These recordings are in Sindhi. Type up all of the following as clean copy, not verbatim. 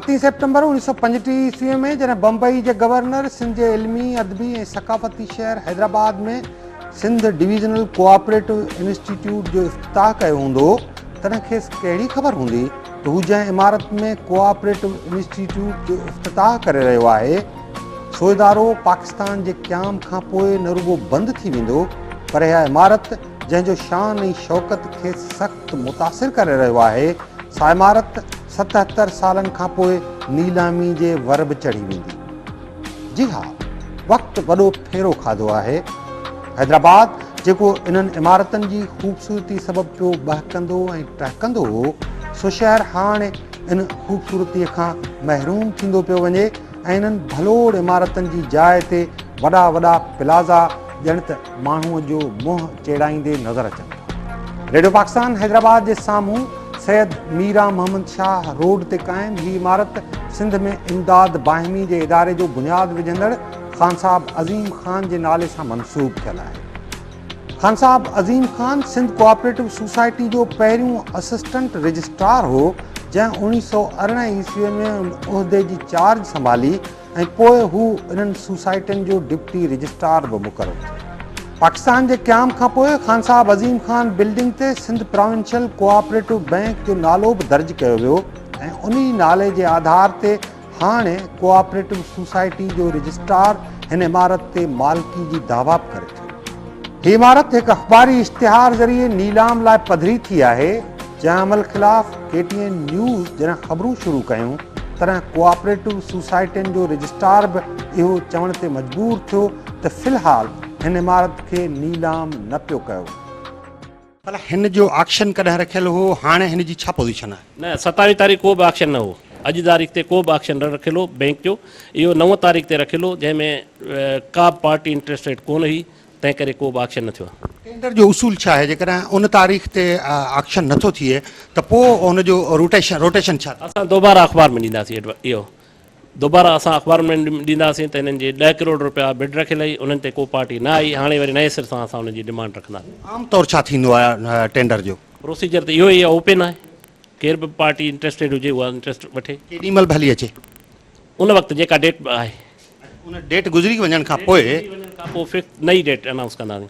ستين سيپٽمبر 1935 عيسويء ۾ جڏهن بمبئي جي گورنر سنڌ جي علمي، ادبي ۽ ثقافتي شهر Hyderabad ۾ Sindh divisional cooperative institute جو افتتاح ڪيو هوندو، تڏهن کيس ڪهڙي خبر هوندي ته هو جنهن عمارت ۾ ڪوآپريٽو انسٽيٽيوٽ جو افتتاح ڪري رهيو آهي، سو ادارو پاڪستان جي قيام کان پوء نه رڳو بند ٿي ويندو، پر اها عمارت جنهن جو شان ۽ شوڪت کيس سخت متاثر ڪري رهيو آهي، سا عمارت 77 سالن کان پوء نيلامي جي ور به چڙهي ويندي. جي ها، وقت وڏو ڦيرو کاڌو آهي. حيدرآباد جيڪو انهن عمارتن جي خوبصورتي سبب پيو ٻهڪندو ۽ ٽهڪندو هو، سو شهر هاڻ ان خوبصورتيء کان محروم ٿيندو پيو وڃي ۽ انهن ڀلوڙ عمارتن جي جاء تي وڏا وڏا پلازا ڄڻ ته ماڻهوء جو منهن چيڙائيندي نظر اچن ٿا. ريڊيو پاڪستان حيدرآباد جي سامهون سيد ميران محمد شاهه روڊ تي قائم هي عمارت سنڌ ۾ امداد باهمي جي اداري جو بنياد وجهندڙ خان صاحب عظيم خان جي نالي سان منسوب ٿيل آهي. خان صاحب عظيم خان سنڌ ڪوآپريٽو سوسائٽي جو پهريون اسسٽنٽ رجسٽرار هو، جنهن 1918 عيسوي ۾ ان عهدي جي چارج سنڀالي ۽ پوء هو انهن سوسائٽين جو ڊپٽي رجسٽرار به مقرر ٿيو. پاڪستان جي قيام کان پوء خان صاحب عظيم خان بلڊنگ تي سنڌ پراونشل ڪوآپريٽو بئنڪ جو نالو به درج ڪيو ويو ۽ انهي نالي جي آڌار تي هاڻي ڪوآپريٽو سوسائٽي جو رجسٽرار هن عمارت تي مالڪي جي دعويٰ به ڪري ٿو. هي عمارت هڪ اخباري اشتهار ذريعي نيلام لاء پڌري ٿي آهي، جنهن عمل خلاف ڪي ٽي اين نيوز جڏهن خبرون شروع ڪيون تڏهن ڪوآپريٽو سوسائٽين جو رجسٽرار به اهو چوڻ تي مجبور ٿيو ته في الحال هن عمارت کي نيلام نه پيو ڪيو وڃي. ڀلا هن جو آڪشن ڪڏهن رکيل هو، هاڻي هن جي ڇا پوزيشن آهي؟ نه ستاويهه تاريخ ڪو به آڪشن نه هو، اڄ تاريخ تي ڪو به آڪشن نه رکيل هو بئنڪ جو، اهو 9 تاريخ تي رکيل هو جنهن ۾ ڪا به پارٽي انٽريسٽيڊ ڪونه هئي، تنهن ڪري ڪو به آڪشن نه ٿيو آهي. ٽينڊر جو اصول ڇا آهي؟ جيڪڏهن ان تاريخ تي آڪشن نه ٿو ٿئي ته پوء ان جو روٽيشن روٽيشن ڇا ٿيندو؟ اسان دوباره اخبار ۾ ڏينداسين اهو دوباره اسان اخبار ۾ ڏينداسين ته هنن جي 10 ڪروڙ رپيا بڊ رکيل هئي انهن تي ڪو پارٽي نه آئي هاڻي وري نئين سر سان اسان انهن جي ڊمانڊ رکنداسين. عام طور ڇا ٿيندو آهي ٽينڊر جو؟ پروسيجر ته اهو ئي آهي اوپن آهي ڪير به پارٽي انٽريسٽيڊ هجي اها انٽريسٽ وٺي. ڪيڏي مهل به هلي اچي. ان وقت جيڪا ڊيٽ آهي. ان ڊيٽ گذري وڃڻ کان پوء. گذري وڃڻ کان پوء فڪس نئين ڊيٽ انائونس ڪنداسين.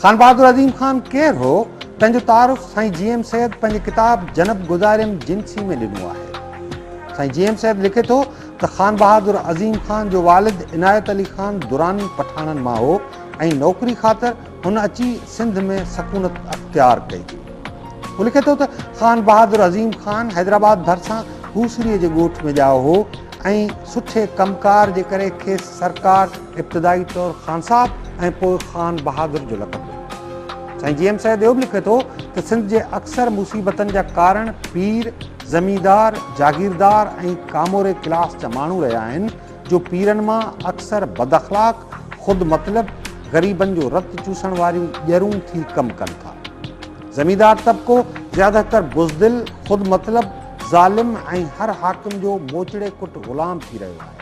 خانبهادر عظيم خان ڪير هو، تنهن جو تعارف سائين جي ايم سيد پنهنجي ڪتاب جنب گذاريم جنسي ۾ ڏنو آهي. سائين جي ايم سيد لکي ٿو ته خانبهادر عظيم خان جو والد عنايت علي خان دراني پٺاڻن مان هو ۽ نوڪري خاطر هن اچي سنڌ ۾ سڪونت اختيار ڪئي. هو لکي ٿو ته خان بهادر عظيم خان حيدرآباد ڀرسان هوسڙيء جي ڳوٺ ۾ ڄائو هو ۽ سٺي ڪم ڪار جي ڪري کيس سرڪار ابتدائي طور خان صاحب ۽ پوء خان بهادر جو لقب ڏنو. سائين جي ايم سيد اهو به لکي ٿو ته سنڌ جي اڪثر مصيبتن جا ڪارڻ پير، زميندار، جاگيردار ۽ ڪاموري ڪلاس جا ماڻهو رهيا آهن جو پيرن مان اڪثر بداخلاق، خود مطلب، غريبن جو رت چوسڻ واريون ڄرون ٿي ڪم ڪن ٿا. زميندار طبقو زياده تر بزدل، خود مطلب، ظالم ۽ هر حاڪم جو موچڙي ڪٽ غلام ٿي رهيو آهي.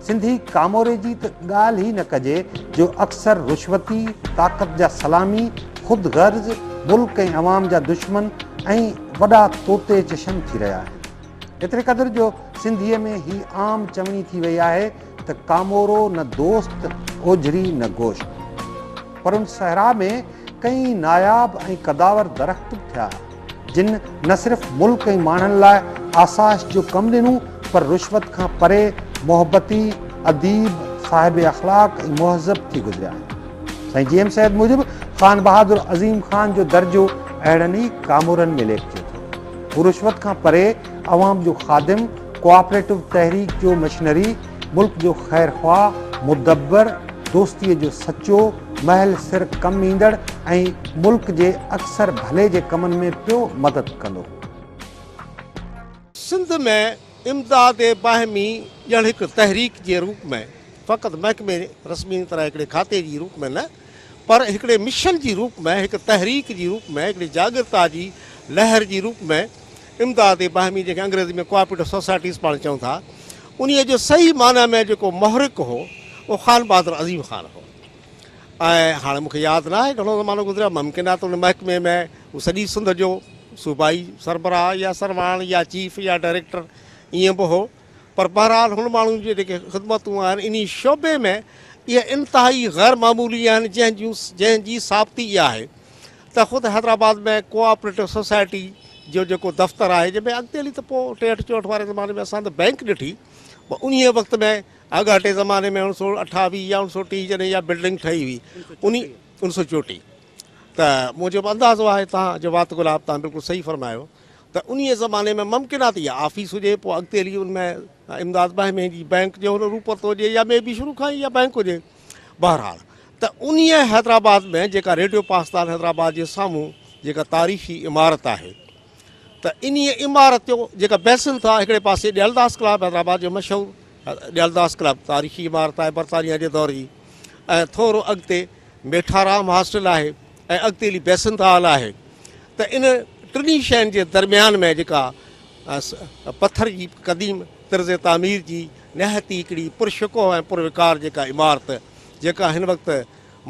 سنڌي ڪاموري جي ته ڳالهه ئي نه ڪجي جو اڪثر رشوتي، طاقت جا سلامي، خود غرض، ملڪ ۽ عوام جا دشمن ۽ وڏا طوطي چشم ٿي رهيا آهن. ايتري قدر جو سنڌيء ۾ هي عام چوڻي ٿي وئي آهي ته ڪامورو نه دوست، اوجهري نه گوشت. پر ان صحرا ۾ ڪئين ناياب ۽ قداور درخت به ٿيا، جن نه صرف ملڪ ۽ ماڻهن لاء آسائش جو ڪم ڏنو پر رشوت کان پري، محبتي، اديب، صاحب اخلاق ۽ مهذب ٿي گذريا آهن. سائين جي ايم سيد موجب خان بهادر عظيم خان جو درجو اهڙن ئي ڪامورن ۾ ليکجي ٿو. هو رشوت کان پري، عوام جو خادم، ڪوآپريٽو تحريڪ جو مشنري، ملڪ جو خير خواهه، مدبر، دوستيء جو سچو، مهل سر ڪم ايندڙ ۽ ملڪ جي اڪثر ڀلي جي ڪمن ۾ پيو مدد ڪندو هو. سنڌ ۾ امداد باهمي ڄڻ هڪ تحريڪ جي روپ ۾ فقط محڪمي رسمي طرح هڪڙي کاتي جي روپ ۾ نه پر هڪڙي مشن جي روپ ۾ هڪ تحريڪ جي روپ ۾ هڪڙي جاڳرتا جي لهر جي روپ ۾ امداد باهمي جنهن کي انگريزي ۾ ڪوآپريٽو سوسائٽيز پاڻ چئون ٿا انهيء جو صحيح معنيٰ ۾ جيڪو محرڪ هو، اهو خان بهادر عظيم خان هو. ۽ هاڻي مون کي ياد نه آهي، گهڻو زمانو گذريو آهي، ممڪن آهي ته ان محڪمي ۾ هو سڄي سنڌ جو صوبائي سربراهه يا سرواڻ يا چيف يا ڊائريڪٽر ائين به هو، پر بهرحال هن ماڻهو جون جيڪي خدمتون آهن انهي شعبي ۾ اهي انتهائي غير معمولي آهن، جنهن جون جنهن جي ثابتي اها آهي ته خود حيدرآباد ۾ ڪوآپريٽو سوسائٽي جو جيڪو دفتر آهي جنهن ۾ اڳتي هلي ته پوء 63 64 واري زماني ۾ اسان ته بئنڪ ڏٺي پر انهيء وقت ۾ آڳاٽي زماني ۾ 1928 يا 1930 جڏهن اها بلڊنگ ٺهي هئي انهي 1934 ته منهنجو به اندازو آهي توهان جو وات گلاب توهان بلڪل صحيح فرمايو ته انهيء زماني ۾ ممڪن آهي ته اها آفيس هجي پوء اڳتي هلي ان ۾ امداد بهمي جي بئنڪ جو هن روپ ورتو هجي يا مي بي شروع کان ئي اها بئنڪ هجي بهرحال ته انهيء حيدرآباد ۾ جيڪا ريڊيو پاڪستان حيدرآباد جي سامهون جيڪا تاريخي عمارت آهي ته انهيء عمارت جو جيڪا بيسنٿ آهي هڪڙي پاسي ڏيالداس ڪلب حيدرآباد جو مشهور ڏيالداس ڪلب تاريخي عمارت آهي برطانيا جي دور جي ۽ ٿورو اڳتي ميٺارام هاسٽل آهي ۽ اڳتي هلي بيسنٿ هال آهي ته ان ٽنهي شين جي درميان ۾ جيڪا پٿر جي قديم طرز تعمير جي نهايت ئي هڪڙي پرشڪوه ۽ پروقار جيڪا عمارت جيڪا هن وقت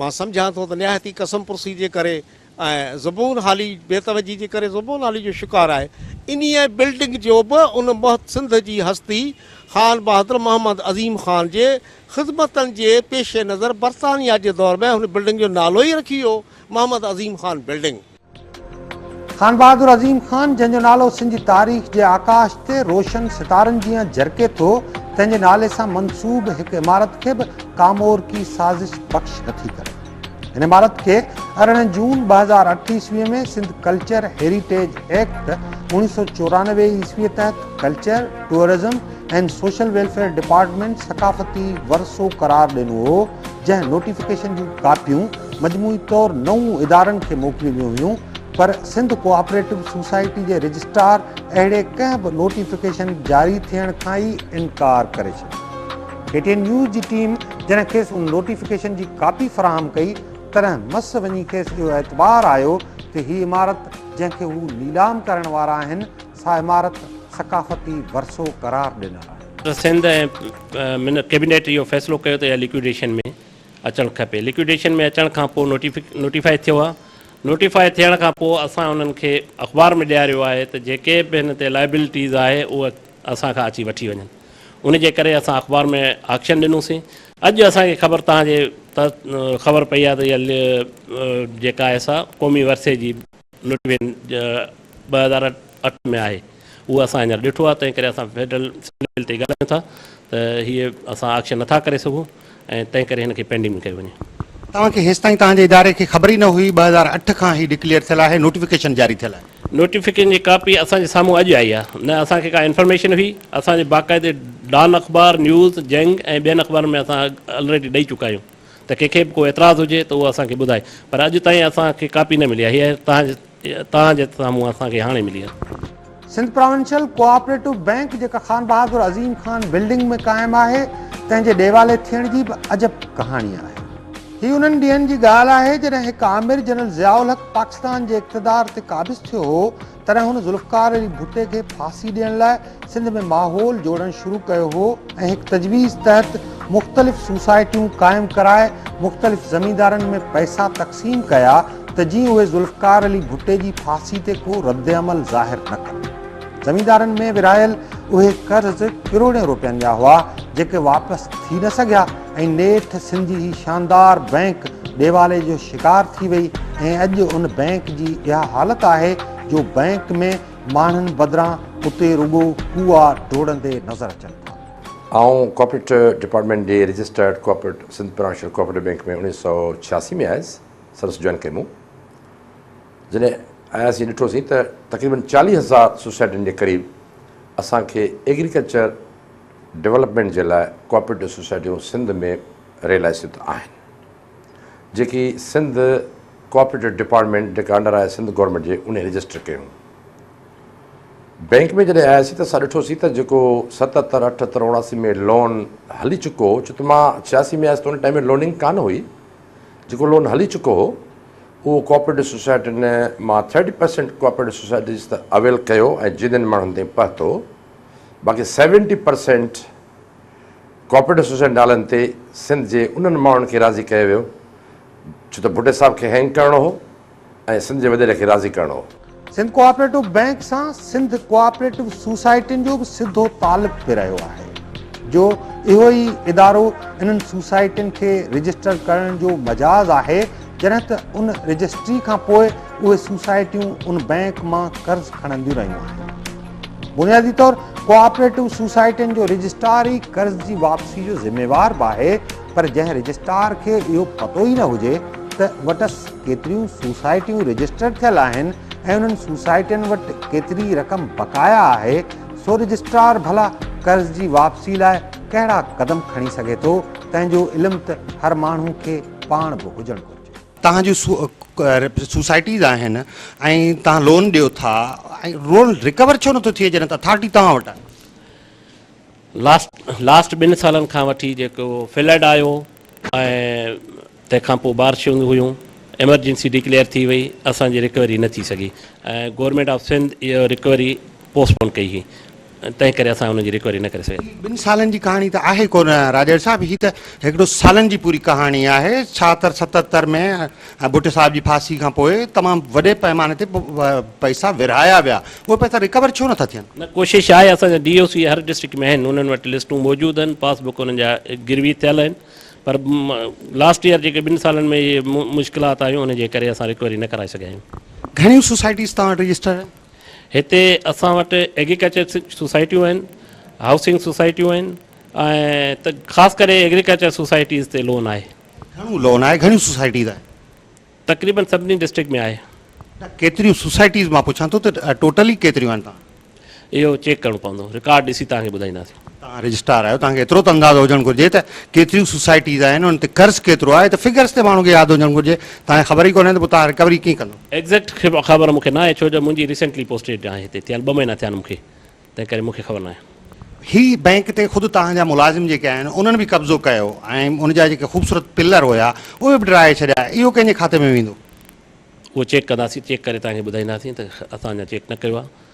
مان سمجهان ٿو ته نهايت ئي ڪسمپرسي جي ڪري ۽ زبون حالي بي توجهي جي ڪري زبون حالي جو شڪار آهي انهيء بلڊنگ جو به ان محت سنڌ جي هستي خان بهادر محمد عظيم خان جي خدمتن جي پيش نظر برطانيا جي دور ۾ هن بلڊنگ جو نالو ئي رکي ويو محمد عظيم خان بلڊنگ. خان بهادر عظيم خان جنهن جو نالو سنڌ جي تاريخ جي آڪاش تي روشن ستارن جيان جرڪي ٿو، تنهن جي نالي سان منسوب هڪ عمارت کي به ڪامورڪي سازش بخش نٿي ڪري. هن عمارت کي 18 جون 2008 عيسويء ۾ سنڌ ڪلچر هيريٽيج ايڪٽ 1994 عيسويء تحت culture, tourism and social welfare department ثقافتي ورثو قرار ڏنو هو، جنهن نوٽيفڪيشن جون ڪاپيون مجموعي طور نون ادارن کي موڪليون ويون هيون پر سنڌ ڪوآپريٽو سوسائٽي جي رجسٽرار اهڙي ڪنهن به نوٽيفڪيشن جاري ٿيڻ کان ئي انڪار ڪري ڇڏيو. ڪي ٽي اين نيوز جي ٽيم جڏهن کيس ان نوٽيفڪيشن جي ڪاپي فراهم ڪئي تڏهن مس وڃي کيس اهو اعتبار آيو ته هي عمارت جنهن کي هو نيلام ڪرڻ وارا آهن سا عمارت ثقافتي ورثو قرار ڏنل آهي. سنڌ ۽ ڪيبينيٽ اهو فيصلو ڪيو ته اها ليڪويڊيشن ۾ اچڻ کپي. ليڪويڊيشن ۾ اچڻ کان پوء نوٽيفائي ٿيو آهي. نوٽيفائي ٿيڻ کان پوء اسان انهن کي اخبار ۾ ڏياريو آهي ته جيڪي به هن تي لائبلٽيز آهي اهي اسان کان اچي وٺي وڃن. ان جي ڪري اسان اخبار ۾ آڪشن ڏنوسين. اڄ اسان کي خبر توهان جي خبر پئي آهي ته اها جيڪا آهي سا قومي ورثي جي نوٽيفڪيشن 2008 ۾ آهي اهو اسان هينئر ڏٺو آهي تنهن ڪري اسان فيڊرل ليول تي ڳالهايون ٿا ته هيء اسان آڪشن نٿا ڪري سگهون ۽ تنهن ڪري هن کي پينڊنگ ۾ ڪيو وڃي. توهان کي هيستائين توهان جي اداري کي خبر ئي نه هئي 2008 کان هي ڊڪليئر ٿيل آهي نوٽيفڪيشن جاري ٿيل آهي. نوٽيفڪيشن جي ڪاپي اسان جي سامهون اڄ آئي آهي نه اسان کي ڪا انفارميشن هئي اسان جي باقاعدي ڊان اخبار نيوز جنگ ۽ ٻين اخبارن ۾ اسان الريڊي ڏئي چڪا آهيون ته ڪنهن کي به ڪو اعتراض هجي ته اهو اسان کي ٻڌائي پر اڄ تائين اسان کي ڪاپي نه ملي آهي هيء توهان جي سامهون اسان کي هاڻي ملي آهي. سنڌ پراونشل ڪوآپريٽو بئنڪ جيڪا خان بهادر عظيم خان بلڊنگ ۾ قائم آهي تنهن جي ڏيوالي ٿيڻ جي به عجب ڪهاڻي آهي. هي انهن ڏينهن جي ڳالهه آهي جڏهن هڪ آمر جنرل ضياء الحق پاڪستان جي اقتدار تي قابض ٿيو هو تڏهن هن ذوالفقار علي ڀٽي کي ڦاسي ڏيڻ لاء سنڌ ۾ ماحول جوڙڻ شروع ڪيو هو ۽ هڪ تجويز تحت مختلف سوسائٽيون قائم ڪرائي مختلف زميندارن ۾ پئسا تقسيم ڪيا ته جيئن اهي ذوالفقار علي ڀٽي جي ڦاسي تي ڪو ردعمل ظاهر نه ڪن. زميندارن ۾ ورهايل اهي قرض ڪروڙين روپين جا هئا، جيڪي واپس ٿي نه سگهيا ۽ نيٺ سنڌ جي هي شاندار بئنڪ ڏيوالي جو شڪار ٿي وئي ۽ اڄ ان بئنڪ جي اها حالت آهي جو بئنڪ ۾ ماڻهن بدران اتي رڳو ڪوئا ڊوڙندي نظر اچن ٿا. آئون ڪارپوريٽ ڊپارٽمينٽ جي registered corporate Sindh provincial cooperative bank ۾ 1986 ۾ آيس، سروس جوائن ڪئي مون. جڏهن آياسين ڏٺوسين ته تقريبن 40 هزار سوسائٽين جي قريب اسان کي ايگريڪلچر ڊولپمينٽ جي لاء ڪوآپريٽو سوسائٽيون سنڌ ۾ ريلائيسيت آهن جيڪي سنڌ ڪوآپريٽو ڊپارٽمينٽ جيڪا انڊر آهي سنڌ گورنمينٽ جي انهي رجسٽر ڪيون. بئنڪ ۾ جڏهن آياسين ته اسان ڏٺوسين ته جيڪو 77 78 79 ۾ لون هلي چڪو هو ڇو ته مان 86 ۾ آيس ته ان ٽائيم ۾ لوننگ ڪانه هئي جيڪو لون هلي چڪو هو اهو ڪوآپريٽو سوسائٽين مان ٿرٽي پرسينٽ ڪوآپريٽو سوسائٽيز ته اويل ڪيو ۽ جن جن ماڻهن تائين پهتو باقي سيونٽي پرسينٽ ڪوآپريٽو سوسائٽين نالن تي سنڌ جي انهن ماڻهن کي راضي ڪيو ويو ڇو ته ڀٽي صاحب کي هينگ ڪرڻو هو ۽ سنڌ جي وڏيري کي راضي ڪرڻو هو. سنڌ ڪوآپريٽو بئنڪ سان سنڌ ڪوآپريٽو سوسائٽين جو به سڌو تعلق به رهيو آهي جو اهو ئي ادارو انهن سوسائٽين کي رجسٽر ڪرڻ جو مجاز آهي جڏهن ته ان رجسٽري کان پوء اهي سوسائٽيون ان بئنڪ مان قرض کڻنديون رهيون آهن. بنيادي طور ڪوآپريٽو سوسائٽين جو رجسٽرار ئي قرض جي واپسي جو ذميوار به آهي پر جنهن رجسٽرار کي اهو پتو ئي نه هجي ته وٽس ڪيتريون سوسائٽيون رجسٽر ٿيل آهن ۽ انهن سوسائٽين وٽ ڪيتري رقم بقايا آهي سو رجسٽرار ڀلا قرض جي واپسي لاء ڪهڙا قدم کڻي سگهي ٿو تنهن جو علم ته هر ماڻهو کي پاڻ به هجڻ گهرجي. توهان جون سوسائٽيز آهن ۽ توهان لون ڏيو ٿا ۽ لون رڪور ڇو نٿو ٿئي جڏهن ته اٿارٽي توهان وٽ آهي. لاسٽ لاسٽ ٻن سالن کان وٺي جيڪو فلڊ آيو ۽ تنهن کان پوء بارشون هيون ايمرجنسي ڊڪليئر ٿي وئي اسان جي رڪوري نه ٿي سگهي ۽ گورنمينٽ آف سنڌ اهو رڪوري پوسٽ پون ڪئي هئي تنهن ڪري اسان ان جي رڪوري نه ڪري سگهياسين. هي ٻن سالن جي ڪهاڻي ته آهي ڪونه راڄڙ صاحب هي ته هڪڙو سالن جي پوري ڪهاڻي آهي ڇاهتر ستهتر ۾ ڀٽي صاحب جي ڦاسي کان پوء تمام وڏي پئماني تي پئسا ورهايا ويا اهي پئسا رڪور ڇو نٿا ٿين؟ نه ڪوشش آهي اسان جا ڊي او سي هر ڊسٽرڪٽ ۾ آهن انهن وٽ لسٽون موجود آهن پاس بڪ انهن جا گروي ٿيل آهن پر لاسٽ ايئر جيڪي ٻن سالن ۾ اهي مشڪلات آيون ان جي ڪري اسان رڪوري نه ڪرائي سگهيا آهيون. گهڻيون سوسائٽيز توهان وٽ رجسٽر آهن؟ هتي اسان وٽ ايگريڪلچر سوسائٽيون آهن، هائوسنگ سوسائٽيون آهن ۽ ته خاص ڪري ايگريڪلچر سوسائٽيز تي لون آهي. گهڻو لون آهي گهڻيون سوسائٽيز آهن؟ تقريبن سڀني ڊسٽرڪٽ ۾ آهي. نه ڪيتريون سوسائٽيز مان پڇان ٿو ته ٽوٽل ئي ڪيتريون آهن توهان. اهو چيڪ ڪرڻو پوندو رڪارڊ ڏسي توهان کي ٻڌائينداسين. توهان رجسٽرار آهيو توهان کي ايترو ته اندازو هجڻ گهرجي ته ڪيتريون سوسائٽيز آهن انهن تي قرض ڪيترو آهي ته فگرس تي ماڻهو کي ياد هجڻ گهرجي توهان کي خبر ئي ڪونهي ته پوء توهان رڪوري ڪيئن ڪندو. ايگزيڪٽ خبر مون کي ناهي ڇو جو منهنجي ريسينٽلي پوسٽيڊ آهي هتي ٿيل ٻه مهينا ٿيا آهن مون کي تنهن ڪري مون کي خبر ناهي. هي بئنڪ تي خود توهان جا ملازم جيڪي آهن انهن به قبضو ڪيو ۽ ان جا جيڪي خوبصورت پلر هيا اهي به ڊاهي ڇڏيا اهو ڪنهن جي کاتي ۾ ويندو؟ اهو چيڪ ڪنداسين چيڪ ڪري توهان کي ٻڌائينداسين ته اسان اڃا چيڪ نه ڪيو آهي.